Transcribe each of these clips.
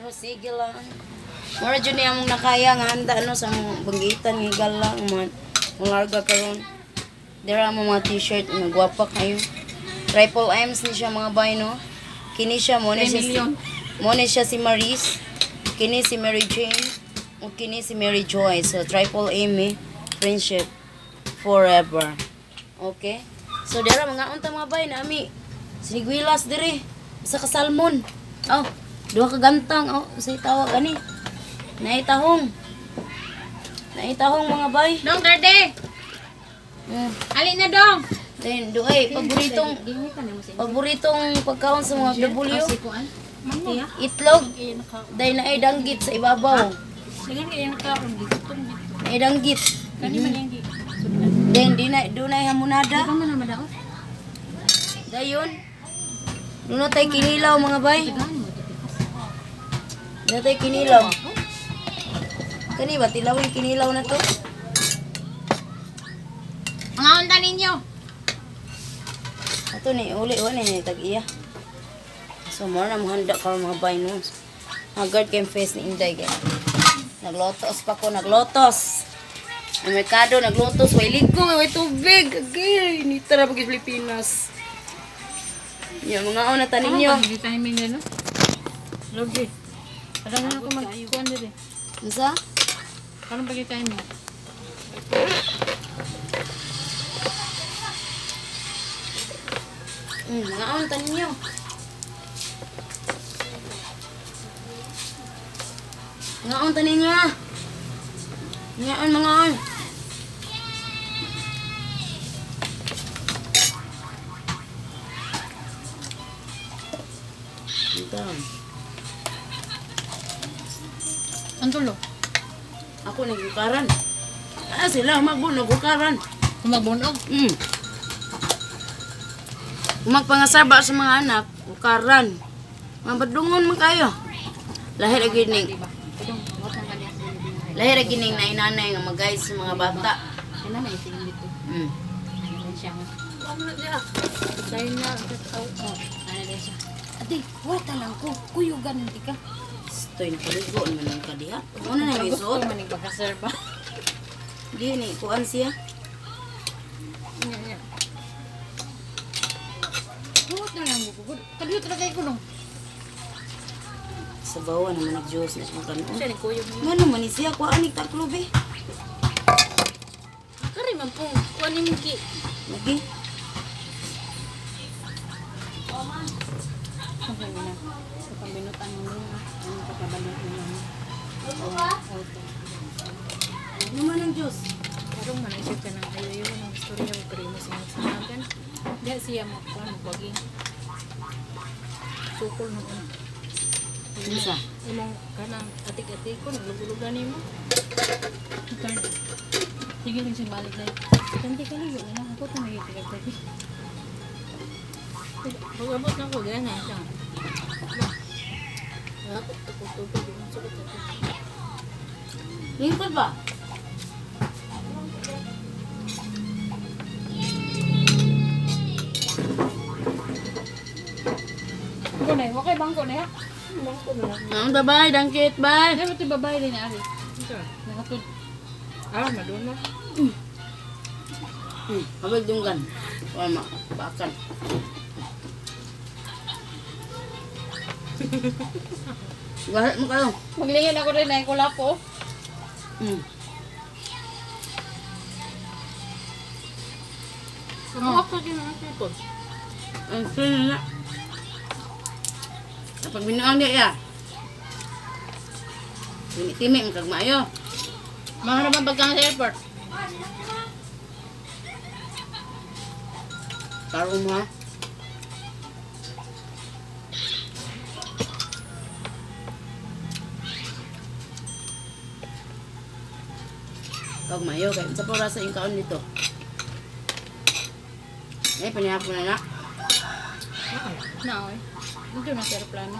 Pero sige lang. Mura jud ni among nakaya nga handa no sa among banggitan nga higala nga mga mga larga karon. Dira ang mga t-shirt nga gwapa kayo. Triple M's ni siya, mga bay, no. Kini siya mo ni 3 siya si, million. mo ni siya si Maris. Kini si Mary Jane. Ug kini si Mary Joy. So triple M eh. Friendship forever. Okay? So dira mga unta, mga bay, nami. Sinigwilas dire. Usa ka salmon. Oh, duha ka gantang. Oh, unsay tawag ani? Naitahong. Naitahong, mga bay. Dong, tarde! Ali na, dong! Then duay paboritong paboritong pagkaon sa mga W. Itlog. Dahil na ay danggit sa ibabaw. Ay danggit. Then di na dunay hamonada. Dayon. Doon na tayo kinilaw, mga bay. Doon na tayo kinilaw. Kani ba tilawin kinilaw na to? Mga unta ninyo! Ato ni uli wa ni tag iya. So mo na handa karon, mga bay, no. Haggard kay face ni Inday kay. Naglotos pa ko, naglotos. Ang merkado naglotos, way ligo, way tubig. Agay, nita ra pag Pilipinas. Ya mga una ta ninyo. Hindi timing na, no? Logi. Alam na ako magkuhan dito. Unsa? Karon pag timing. Mga una ta ninyo. Mga una ta ninyo. Mga on, mga on. Ito. Ang tulo. Ako nagukaran. Ah, sila magbunog ukaran. Kumabunog. Magpangasaba sa mga anak, ukaran. Mabadungon man kayo. Lahi ra gyud ning lahi ra gyud ning nainanay nga mag-guide sa mga bata. Yan na, may itingin dito. Ano siya nga? Dahil na, oh, ano din siya. Ate, wata lang ko. Kuyugan hindi ka. Stoy paligo naman ang kadiha. Muna na yung Gusto isuot. man pagkaserba. Di ni kuan siya. Nya, nya. Huwag na lang mo. Kadiyot na kayo ko nung. Sa bawa naman nag-juice na siyang kanon. Siya ni kuyog. Ngano man ni siya kuan ni taklob eh. Kari man pong. Kuha ni mong ki. Lagi. Okay na. Sa pambinutan mo na. Ang pagkabalot mo na. Ano man ang juice? Karong man isip ka ng ayo ayo ng istorya mo pero imo sinagsagan. Diya siya mo kuan mo baging. Sukol no una. Unsa? Imong kanang atik-atik ko naglugulugan nimo. Third. Sige lang siya balik dahil. Kanti ka ligo na ako to may tigag tabi. Pag-abot na ko gana siya. Ako to tubig ang sukot ako. Lingkod ba? Ko na, okay bangko na ya. Bangko na lang. Ang babay, dangkit, bye. Ay, ba't babae din ari? Nakatud. Ah, maduna. Abel dunggan. Wala ma, bakan. Gahat mo kayo. Maglingin ako rin ay kulapo. Kumuha ka din ang people. Ang sino na. Kapag binuang niya, ya. Timi-timi, ang kagmaayo. Maharapan pagkang sa airport. Karoon mo ha. Kagmayo, kaya sa purasa yung kaon nito. Eh, panihapon na na. Na, oy. Ito na sa aeroplano.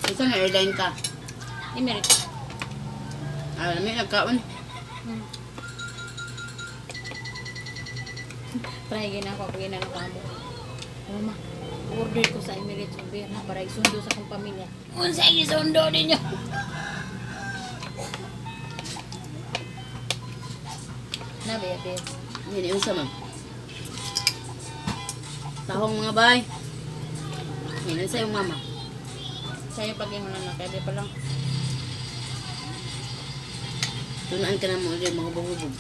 Isa nga airline ka. Emirates. Ah, may nagkaon. Try gina ako, gina na kamo. Mama. Order ko sa Emirates og Berna para isundo sa akong pamilya. Unsa isundo ninyo? Na ba be? Hindi, unsa man. Tahong mga bay. Hindi sa iyong mama. Sa'yo pag ingon na kaya di pa lang. Tunaan ka na mo ulit, mahubog-hubog.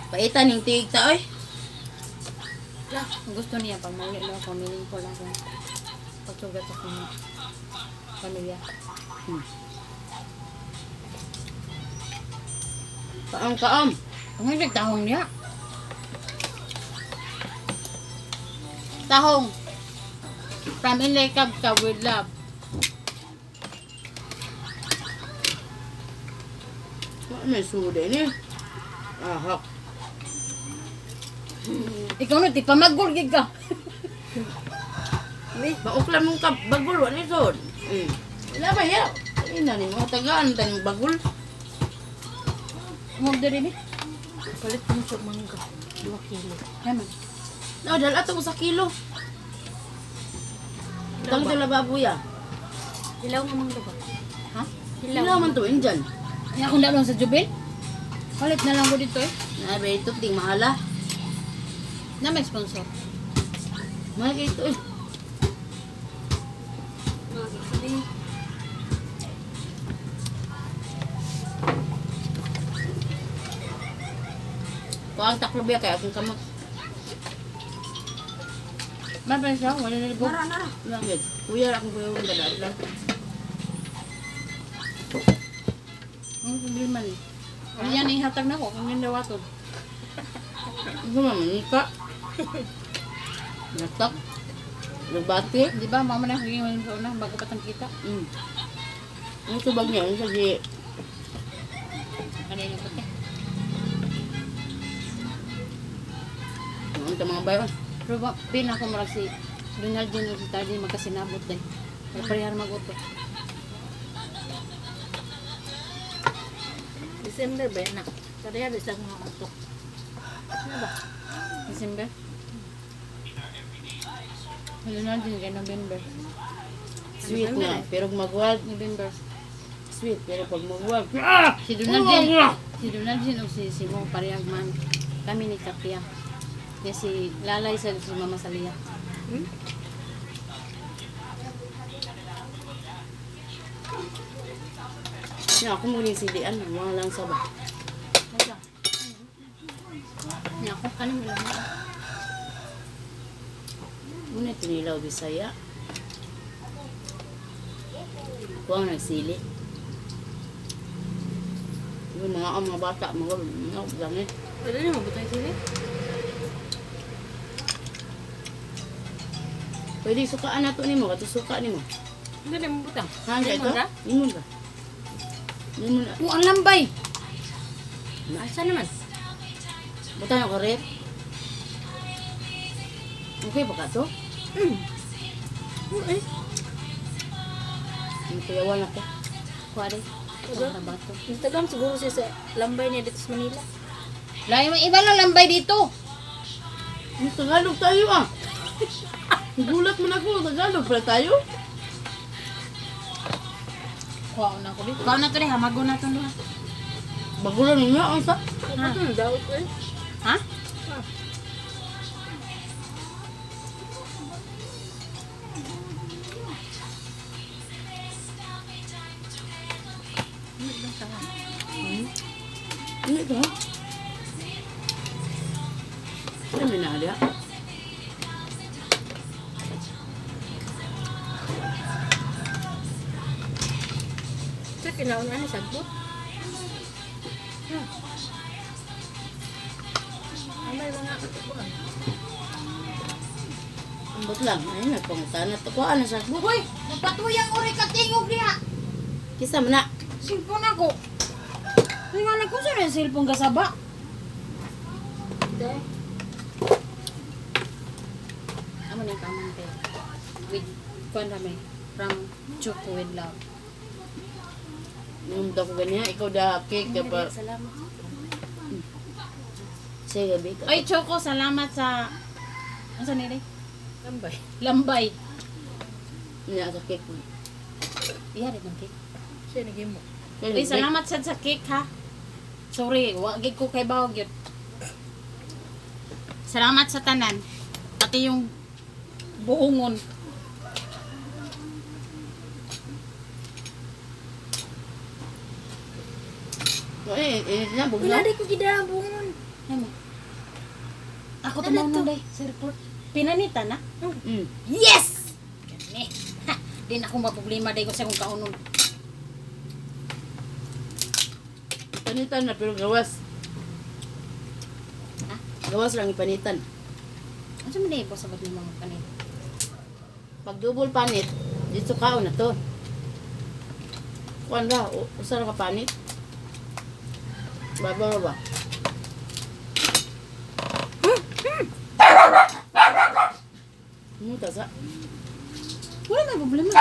Paitan yung tigta, oy. Lah, gusto niya pag mauwi lang ako, meaningful ako. Pagsugat sa akong pamilya. Kaam, kaam. Ang hindi tahong niya. Tahong. From Inlay Kabka with love. Ano may suda ni? Ahak. Ikaw na, di pa magurgig ka. Bauklan mong ka, bagul, wala ni sod. Wala ba ya? Ina ni mga tagaan tayong bagul. Move diri ni. Palit mo siya mangga. 2 kilo. Yaman. No, dahil ato sa kilo. Tang dala babuya. Hilaw nga mangga ba? Ha? Hilaw man to, injan. Ay, akong dalon sa Jubil. Palit na lang ko dito eh. Na, ba ito, ting mahala. Na may sponsor. Mahal kayo ito eh. Mga sabi. Kuha ang taklo biya kaya akong kamot. May pa siya, wala na libog. Nara, nara. Bakit? Kuya, akong kuya ang dala lang. Ang problema ni. Wala yan, ihatag na ko. Kung yung dawaton. Ito man, ka. Natak. Lubati. Di ba, mama na huwag sa una bago pa tang kita. Ang tubag niya, ang sagi. Ano yung puti? Ang mga bayo. Pero ba, pin ako murag si Donald Jr. si Tardy magkasinabot day. Kaya parehar mag-uto. December ba yan na? Kaya bisa mga utok. Ano ba? December? Donald Jr. kay November. Sweet na, pero magwag. November. Sweet, pero pag magwag. Si Donald Jr. Si Donald Jr. o si Simon parehag man. Kami ni Kapia. Kaya si Lalay sa si Mama Salia. Hmm? Niya, ako muna yung silian. Mga lang sa ba. Niya ako kanang ilang. Muna tinilaw Bisaya. Kuha ang nagsili. Yung mga ang mga bata, mga mga gamit. Pwede niyo mabutay sili? Pwede sukaan na to nimo, kato suka nimo. Hindi na mabutang. Ha, ito? Limon ra? Limon ba? Limon na. Oh, ang lambay. Asa naman? Buta na ko rep. Okay pa ka to? Eh. Ang kuyawan ako. Kuha rin. Ano? Bato. Instagram siguro siya sa lambay niya dito sa Manila. Lahi mo iba lang lambay dito. Ang Tagalog tayo ah. Gulat mo na ako, Tagalog pala tayo. Kuha na ko dito. Kuha na to rin, hamago na to duha. Bagulan ninyo ang sa. Ano yung daot eh? Ha? Ano ito? Ano may naalya? Sa kinaon ano sagbot? Amay mga buwan. Ambot lang. Ayun, nagpangutan na. Kuhaan na sa buhay. Uy, nagpatuyang uri ka tingog diha. Kisa mo na. Cellphone ako. Ay nga lang kung saan yung cellphone kasaba. Dahil. Amo na kamang kay. With kuan rami from Choco with love. Yung daw ko ganyan. Ikaw da cake. Diba? Salamat. Sige, gabi ka. Ay Choco, salamat sa ano sa nili? Lambay. Lambay. Niya sa cake. Iya rin ang cake. Siya nagimo. Uy, salamat sad sa cake ha. Sorry, wa gid ko kay bawag yun. Salamat sa tanan. Pati yung buongon. Eh, eh, na Wala bugna. di ko gidabon. Ano? Ako tumaw nun day sa report. Pinanita na? Yes! Gani. Ha, di na ako maproblema day ko sa akong kaunon. Panitan na pero gawas. Ha? Gawas lang ipanitan. Ano sa man day sa ba't mga panit? Pag double panit, dito kaon na to. Kuan ra, usa ra ka panit. Baba ra ba? Muta sa. Wala may problema.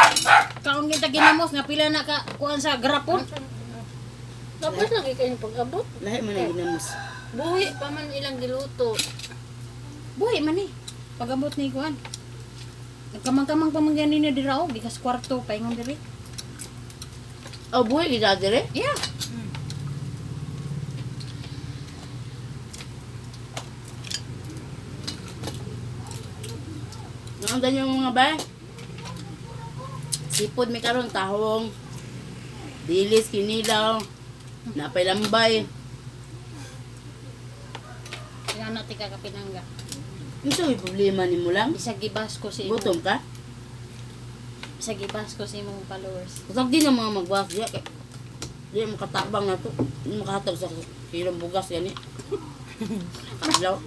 Kaon kita ginamos nga pila na ka kuan sa grapon. Tapos lagi kayo pag-abot. Lahi man ang ginamos. Buhi pa man ilang giluto. Buhi man eh. Pag-abot ni kuan. Nagkamang-kamang pa man gani na dira og gikas kwarto paingon diri. Oh, buhi gid dire. Yeah. Naundan yung mga bay. Sipod may karon tahong. Dilis kinilaw. Napay lambay. Ingana ti ka kapinangga. Unsa may problema nimo lang? Bisag gibas ko si imong Gutom ka? bisag gibas ko sa imong followers. Usag din ang mga magwas diya kay di makatabang na to. Di makahatag sa kilong bugas gani. Adlaw.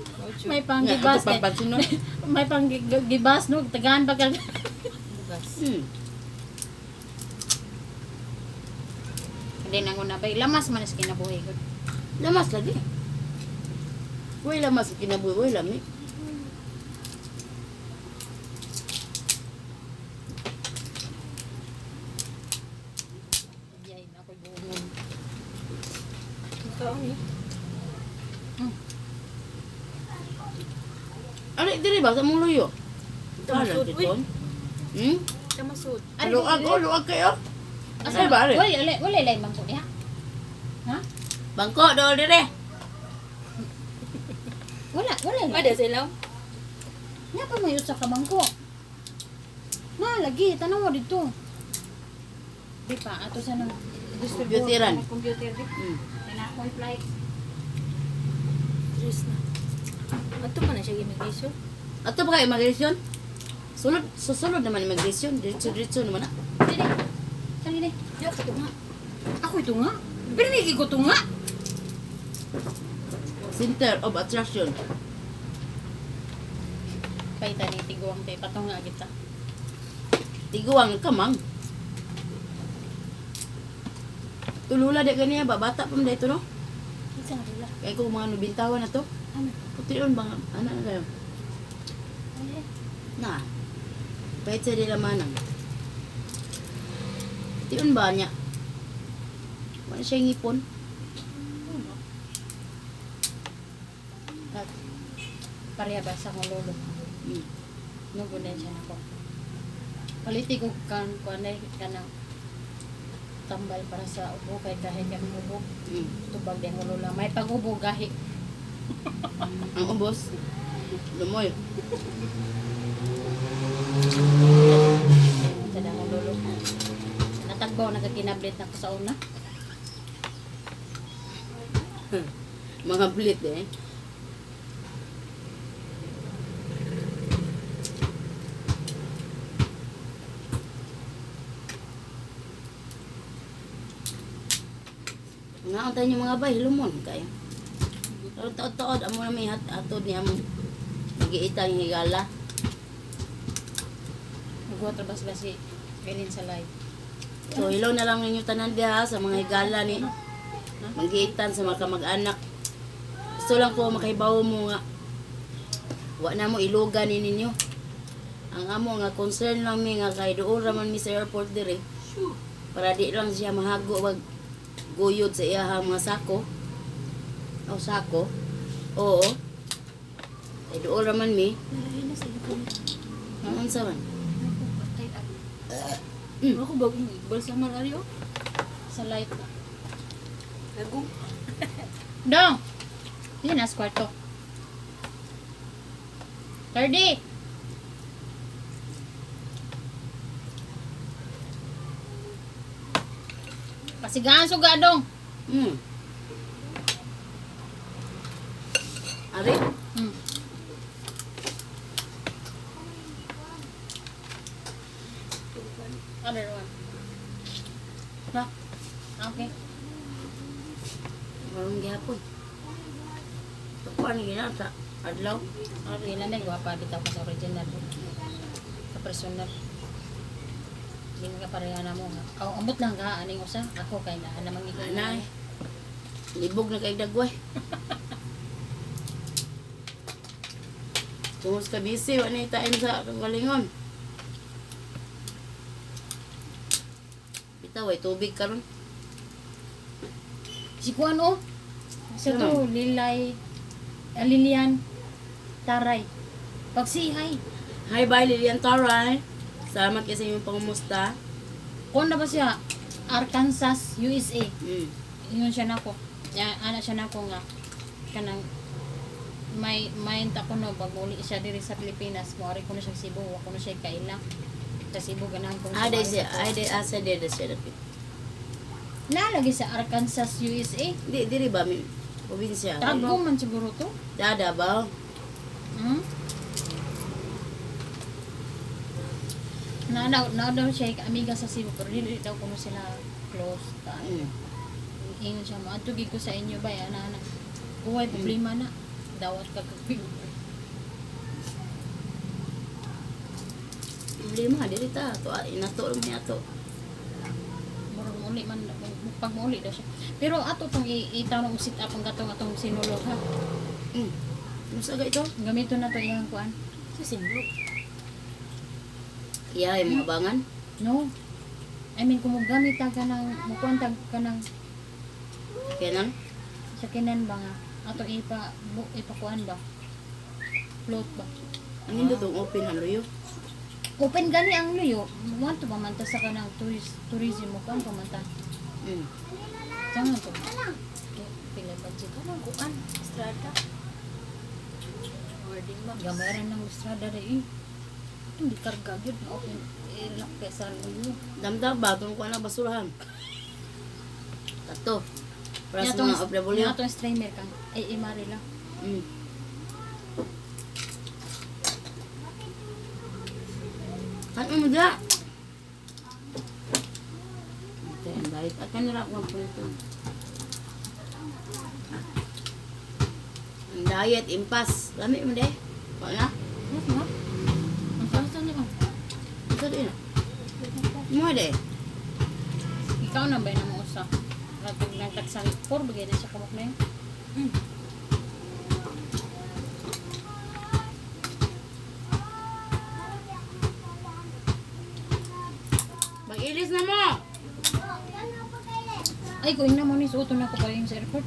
May Nga, panggibas ato papansin nun. May panggibas no tagaan pa ka. Bugas. Hindi na na bay lamas man is kinabuhi ko. Lamas lagi. Uy, lamas kinabuhi, uy, lami. Yay na ako buongon. Kaon eh. Ari diri ba sa mong luyo? Tamasud, Alam uy. titon. Hmm? Tamasud. Luag, oh, luag kayo. Asa ba ari? Wala wala wala lay bangko niya. Ha? Bangko dol dire. Wala wala lay. Ada sa ilaw? Nga pa may usa ka bangko. Na lagi tanaw mo dito. Di pa ato sa nang Computeran. Computer di. Na ako flight. Tres na. Ato man na siya immigration. Ato pa kay immigration? Sulod, susulod naman immigration, diretso-diretso naman na. Dili. Sali di. Yo ka nga. Ako ito nga. Pero nigi ko to nga. Center of attraction. Paita ni tiguang te patunga kita. Tiguang kamang. Tulula di ganiya ba bata pa man dito no? Isa nga dula. Kay ko mga nubintawan na to. Ano? Pution ba nga ana na kayo? Na. Pahit sa dila manang. Pution ba niya? Wala siya ngipon. Pareha ba sa akong lolo? Nugunan siya nako. Paliti ko kan kuan ay kanang tambal para sa ubo kay kahit ang ubo tubag din ang lola may pag-ubo gahi. Ang ubos. Lumoy. Sa dang lolo. Natagbaw nagaginablit na ko sa una. Mga blit eh. Nga ang tayo mga bay, lumon kayo. Pero taod-taod, amo na may atod niya mo. Nagiita yung higala. Nagwa trabas ba si Felin sa live. So, hello na lang ninyo tanan diha sa mga higala ni manggiitan sa mga kamag-anak. Gusto lang ko makahibaw mo nga wa na mo ilugan ni ninyo. Ang amo nga concern lang mi nga kay duol ra man mi sa airport dire. Para di lang siya mahago wag guyod sa iyahang mga sako. O sako. Oo. Kay duol ra man mi. Nalagay na sa iyo. Unsa man? Ay, ay. Ako bagong igbal sa marari oh. Sa light. Lagong. Dong! Hindi na, kwarto. 30! Pasigaan suga dong. Ari? Other one. Na? Okay. Marong gihapon. Tukuan ginata. Adlaw. Ari na na gwapa bitaw ka sa original. Sa personal. Hindi ka pareha na mo nga. Oh, ambot lang ka aning usa. Ako kay na namang ikaw. Anay. Libog na kay dagway. Tungos ka busy, wala na time sa kagalingon. Bitaw, ay tubig karon. Si Kuan oh. Sa Ano? to Lilay ah, Lilian Taray. Pagsihay. Hi, bye, Lilian Taray. Salamat kasi sa inyong pangumusta. Kuan na ba siya? Arkansas, USA. Yun siya nako. Ya, ana siya nako nga kanang may mind ako no pag muli siya diri sa Pilipinas, moari ko na siya Cebu, wa ko na siya kaila. Sa Cebu ganahan ko na Ah, siya day siya, moari sa ay, day, asa, day, day siya dapit. Nalagi sa Arkansas, USA. Di, diri ba, mi, probinsya. Tagbo man siguro to. Dada ba? Hmm? Na na na daw siya amiga sa Cebu pero dili daw kuno sila close ta. Ingon siya mo adto gid ko sa inyo bay ana ana. Uway problema na dawat ka kag Problema, diri ta. To, ah, inato lang niya to. Murag muli man pag muli daw siya. Pero ato tong itanong sit up ang katong atong sinulog ha. Musa ga ito? Gamiton na to iyang kuan. Sa sinulog. Iya, yung mga abangan. No. I mean kung gamit ta ka ng mukuan ta ka ng Kenan? sa kinan ba nga ato ipa bu, ipakuan ba? Float ba? Ang hindi itong open ang luyo. Open gani ang luyo. Want to ba man ta sa kanang tourist tourism mo kuan pa man ta. Jangan to. Pila budget. Anong kuan? Estrada. Wording ma'am. Gamaran ng estrada dai. Itong di karga gyud na open eh laki sa luyo. Damdam ba? Itong kuha na basurahan. Tato. Para sa mga OFW. Nga atong streamer kang ay imari lang. Ano mo da? Ito yung diet. At kanila ako ang punto. Ang diet, impas. Lami mo de. Wala na? Ano nga? Ang sarap niya. Ito din. Mo de. Ikaw na ba yung usa? Ratog ng tagsan 4 bagay na siya kamok na yun. Mag-ilis na mo! Ay, kuing na mo ni suoto na ko pa yung sa airport.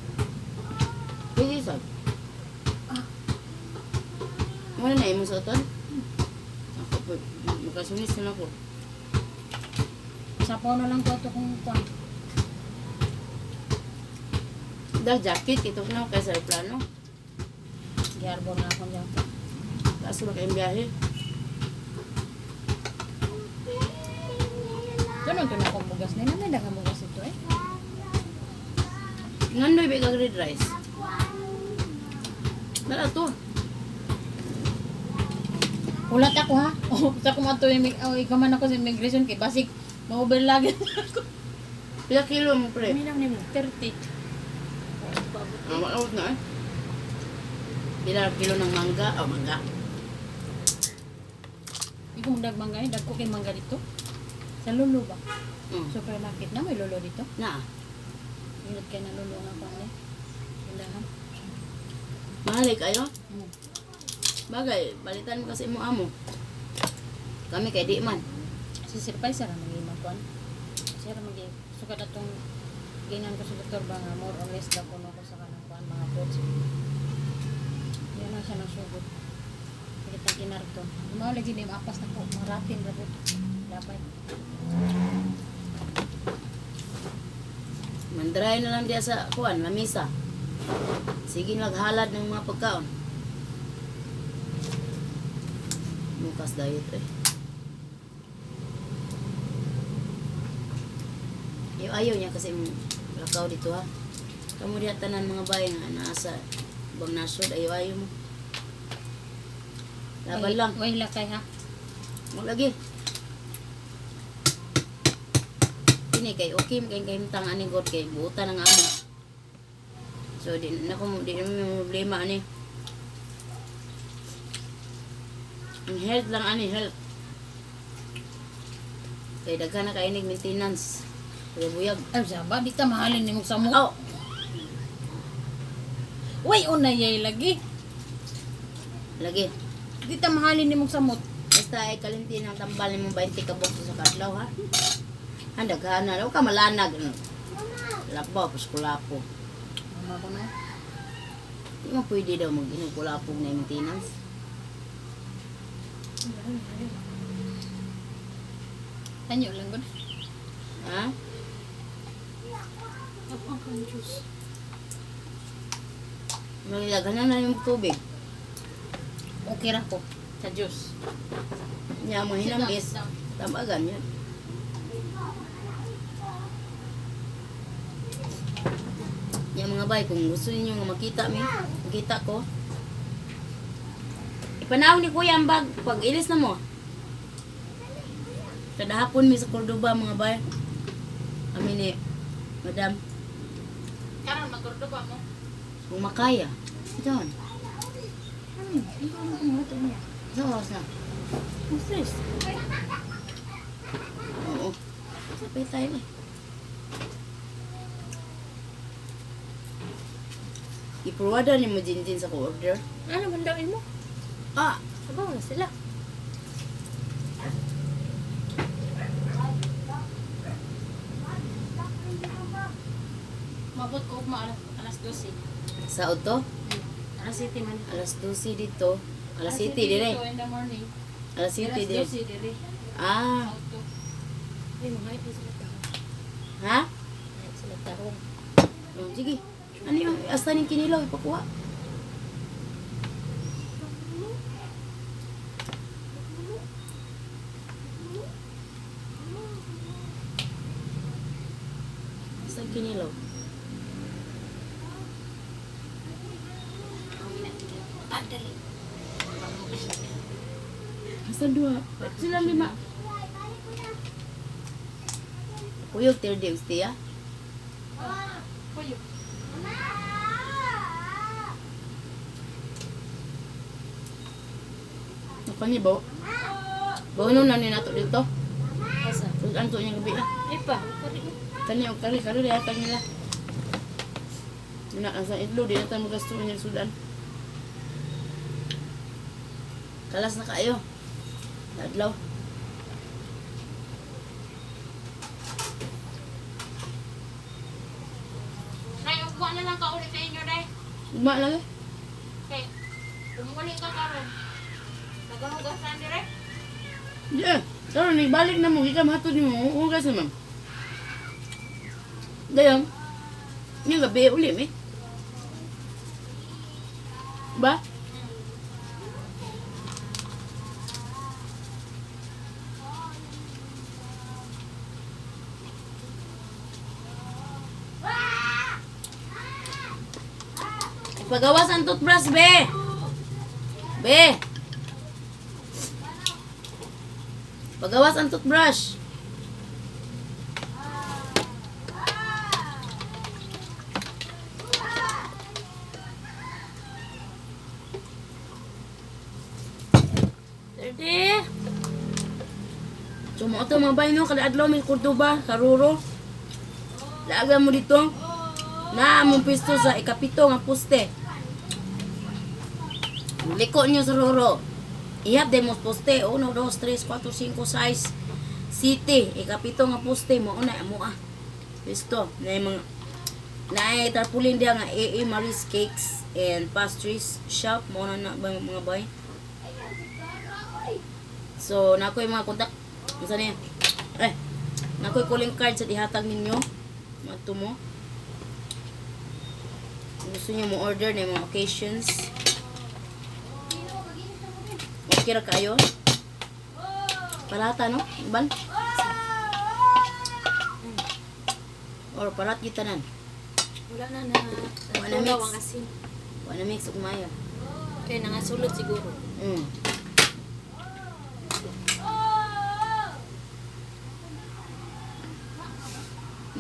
Pwede sab. Ah. Wala na imong suoton? Ako po, makasunis na ako. Sapaw na lang ko ato kung kuan. Dahil jacket, ito na ako kaysa aeroplano. Giharbor na akong jacket. Taas ba kayong biyahe? Tunog to na akong bugas na yun. Daghang bugas ito eh. Ngandoy ba kag red rice? Dala to. Ulat ako ha. Oh, sa ko mato yung oh, ikaw man ako sa immigration kay basig ma-over lagi ako. Pila kilo mo pre? Minang nimo. 30. Ah, wala na eh. Pila kilo ng mangga? Oh, mangga. Ikaw mo dag mangga eh. Dagko kay mangga dito. Sa lulo ba? Supermarket na may lulo dito. Na. Ingat kay na lulo nga kuan eh. Tindahan. Mahal eh kayo? Hmm. Bagay, balitan mo kasi mo amo. Kami kay di man. Si Sir Pai, sir, maging kuan. Sir, maging sukat atong ginan ko sa doktor ba nga more or less daw kuno ko sa kanang kuan mga fruits. Yan na siya nasugot. Kita kinarto. Mao lagi ni apas na ko maratin ra pud. Lapay. Mandray na lang diya sa kuan, lamisa. Sige naghalad ng mga pagkaon. Bukas diet eh. Ayaw, ayaw niya kasi mo lakaw dito ha. Kamu diha tanan mga bayan nga naa sa ibang nasod, ayaw ayaw mo. Laban lang. Way lakay ha. Mo lagi. Kini kay okay kay kay tang ani god kay buutan ang amo. So di na ko di na may problema ani. Ang health lang ani health. Kay daghan na kainig maintenance. Kaya buyag. Ay saba di ta mahalin nimo sa mo. Oh, Way unay yay lagi. lagi. Di ta mahalin nimo samot. Basta ay kalinti ng tambal nimo 20 ka box sa kadlaw ha. Han daghan na ka malanag ano. Labaw pas kulapo. Mama ko na. Di mo pwede daw mag-inom kulapog na maintenance. Tanyo lang gud. Ha? Ako ang kan juice. Magdaghanan na yung tubig. Okay ra ko sa juice. Nya mo hinamis. Tambagan yun. Nya mga bay, kung gusto niyo nga makita mi, makita ko. Ipanaw ni Kuya ang bag pag ilis na mo. Kada hapon mi sa Cordoba mga bay. Kami ni Madam, Karon magkordoba mo. kung makaya. Ito. Ano? Ikaw ang kumuha niya. Sa oras na. Ang stress. Oo. Sabay tayo eh. Ipurwada ni mo Jinjin sa ko-order. Ano man daw imo? Ah! Sabaw na sila. Mabot ko ugma alas alas 12. Sa auto? Alas 7 man. Alas 12 dito. Alas 7 dire. dito in the morning. Alas 7 Alas dire. 12 dire. Ah. Auto. Ay, mga ito sila tao. Ha? Ay, sila tao. Oh, sige. Ano yung asta ning kinilaw ipakuha? Asta ang kinilaw. Pagdali. Asta duha. Sila lima. Kuyog tirdi ustiya. Kuyo. Kani ba? Baunon na ni nato dito. Asa? Kung anto niya gabi ah. Ay pa, kari. Kani og kari kari diha kanila. Na sa idlo di na tayo magasto niya sudan. Kalas na kayo. Adlaw. Nay, ugma na lang ka ulit sa inyo, day. Ugma lagi. Kay, umuli ka karon. Nagahugasan dire. Yeah. Karon ni balik na mo gikan hatod nimo hugas na ma'am. Dayon. Nya gabi uli mi. Ba? Pagawas ang toothbrush, be. Be. Pagawas ang toothbrush. Thirty. So mo ito mga bay no, kada adlaw may Cordoba, Karuro. Laagan mo dito. Na among pisto sa ikapito nga poste. Liko niyo sa Roro. Ihap demos poste. 1, 2, 3, 4, 5, 6. City. Ikapito nga poste. Mo na mo ah. Pisto. Na yung mga na tarpaulin diya nga AA Maris Cakes and Pastries Shop. Mo na na ba mga bay. So, nako yung mga contact. Unsa niya? Eh, nako yung calling card sa ihatag ninyo. Madto mo. Kung gusto niyo mo order na yung mga occasions. Okay ra kayo? Palata, no? Iban? Or palat gitanan. Wala na na. Wala na Wala mix. ang asin. Wala mix ug mayo. Kaya nangasulod siguro.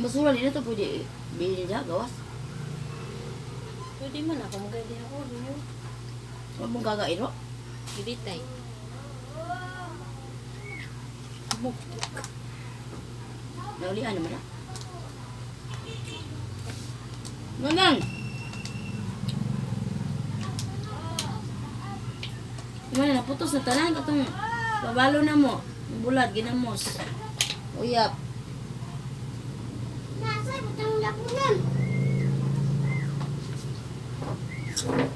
Basura dito to pwede bilhin niya gawas. Pwede man ako magadi ako. Ninyo. Huwag mong gagairo. Gilitay. Naulian naman ah. Manang! Mana naputos na tanan katong babalo na mo. Bulad ginamos. Uyap. Nasa butang lapunan.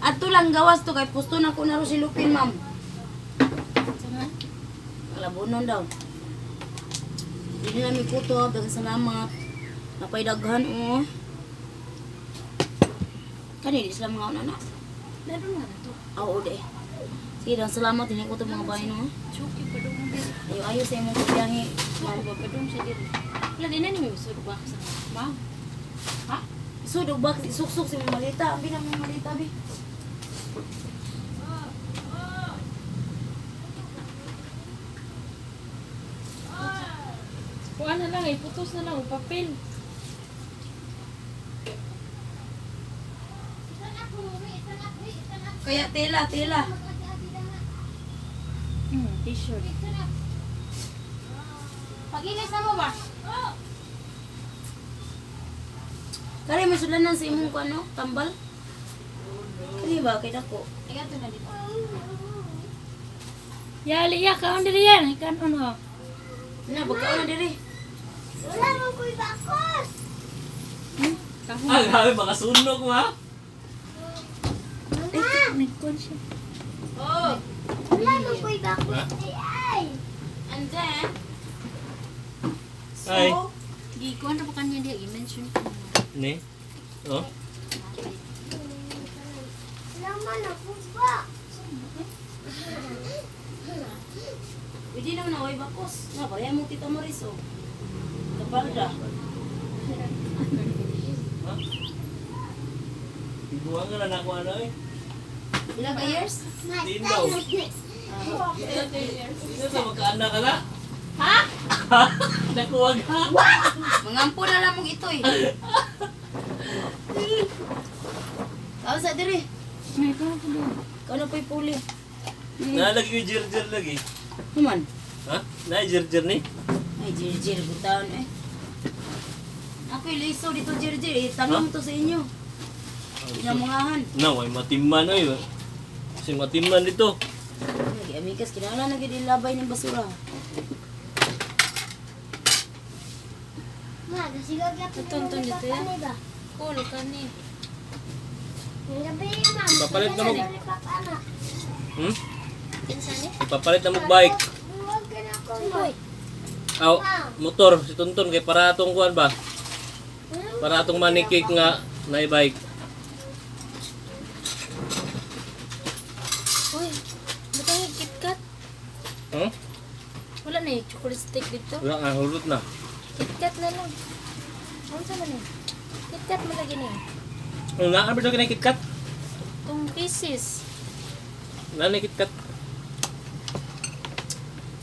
Ato lang gawas to kay pusto na ko na ro si Lupin, ma'am. Saan? Kalabunon daw. Hindi namin kutob, daghang salamat. Napay daghan oh. Kani di sila mga una na. Meron nga na to. Oo, de. Sige, daghang salamat hindi ko mga bahay no. Chuki pa doon. Ayo ayo sa imong biyahe. Ako ba pa doon siya dito? Wala din na ni may usod ba sa ma'am? Ha? Isudog ba isuksok sa imong malita. Abi na imong malita abi. Kuha na lang, iputos na lang, papel. Kaya tela, tela. T-shirt. Pagilis na mo ba? Kani may sudlanan sa imong kuno, tambal. Kani ba kay dako? Ikaw to na dito. Yali, ya, kaon dili yan. Ikan ano. Na pagkaon na diri. Wala mo ko'y bakos. Ah, grabe, baka sunog ma. Mama, Nagkuhan siya. Oh, wala mo ko'y bakos. Ay, ay. and then so, Ay. Gikuhan na ba kanya diya? I-mention ko. Ni? Oh? Wala man ako ba? Pwede naman na, way bakos. Na, pareha mong Tita Maris, oh. Kabalda. Ha? Iguan ka na na ako ano eh. Ilang ka years? Din daw. Sino sa magkaanak ka na? Ha? Nakuha ka? Mangampo na lang mong ito, eh. Kaon sa diri. May kuhan ko doon. Kaon na po'y puli. Nalagi yung jirjir lagi. Human. Ha? Na jirjir ni? Ay, jirjir, butaon, eh. Ako'y liso dito, jirjir. Eh, tanong to sa inyo. Pinamungahan. Na, way matimman oy. Kasi matimman dito. Ay, amigas, kinahanglan na gid ilabay ng basura. Ma, nasigag na po Tuntun ni dito Papa yan. ni ba? Kulo ka ni. Ang gabi, ma'am. Ipapalit na mo. Ni Papa na. Kinsa ni? Ipapalit na mo bike. Huwag ka na ako, ma. Aw, motor si Tunton kay para atong kuan ba? Para atong money cake nga na bike. Uy, ba't ang KitKat? Wala na eh, chocolate stick dito. Wala nga hulot na. KitKat na lang. Ano sa man eh? KitKat mo lagi ni. Ano na ba daw KitKat? Itong pieces. Wala na KitKat.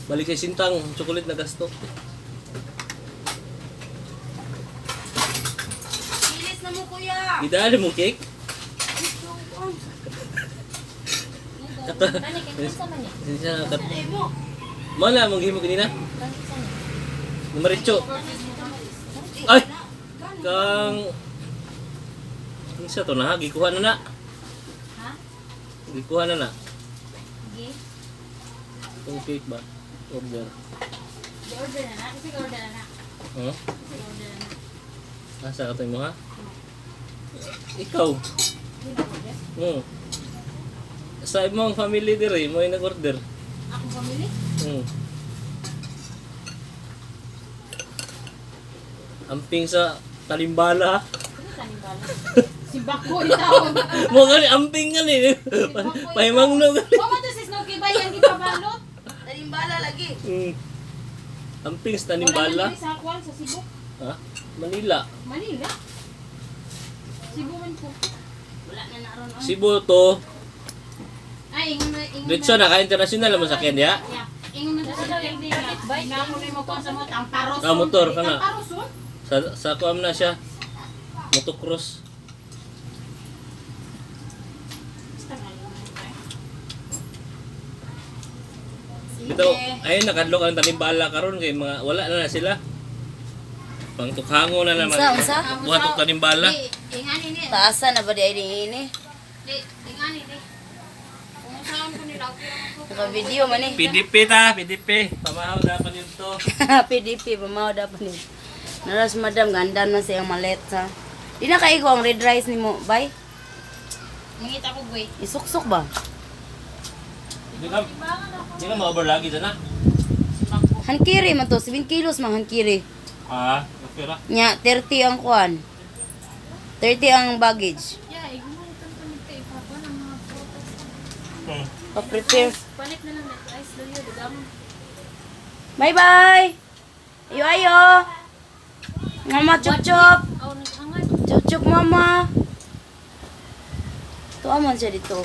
Balik sa sintang, chocolate na gasto. Bilis na mo, kuya! Gidali mo cake? Kato. Kani, kinsa man eh? Siya nga kat. Ay mo! Mala mong gihimo kanina. Kinsa ni? Numaricho. Ay! Kang Kinsa to na ha? Gikuha na na. Ha? Gikuha na na. Gi? Itong cake ba? Order. Order na na. Kasi order na na. Huh? Kasi order na na. Asa ka to mo ha? Ikaw. Sa imong family dire mo yung nag-order. Akong family? Hmm. Amping sa talimbala. Si Bako itaw. Mo gani amping gani. Pahimangno gani. Wa man to si Snooki ba yang gipabalot? Talimbala lagi. Amping sa Wala man tanimbala. diri sa kwan sa Cebu. Ha? Manila. Manila. Cebu man ko. Wala na naron. Cebu to. Ay, ingon na ingon. Diretso na ka international mo sakyan diya. Yeah. Ingon na sa Duterte nga. Nga mo na mo sa mo tamparoson. Ah, motor ka na. Tamparoson. Sa kuam na siya. Motocross. Basta nga yun. Bitaw, ayun nakadlok ang tanimbala karon kay mga wala na na sila. Pangtukhango na naman. Unsa, unsa? Buhat og tanimbala. Di, ingani ni. Taasa na ba di ay ini? Di, ingani ni. Kung saan ko nila okay ra ko. Naka-video man eh. PDP ta, PDP. Pamahaw dapat yun to. PDP, pamaw dapat ni. Naras madam, gandam na siyang maleta. Di na kaigo ang red rice nimo, bay. Mangita ko gway. Isuksok ba? Di ka ma-over lagi dyan ah. Hankiri man to, 7 kilos man hankiri. Ah, okay ra. Nya, 30 ang kuan. 30 ang baggage. Yeah, igmo itong panig kay Papa ng mga prutas. Pa-prepare. Palit na lang nato ice luyo, dagam. Bye-bye! Ayo, ayo! Mama, chup chup! Aw naghangat. Chup chup, mama! Tuwa man siya dito.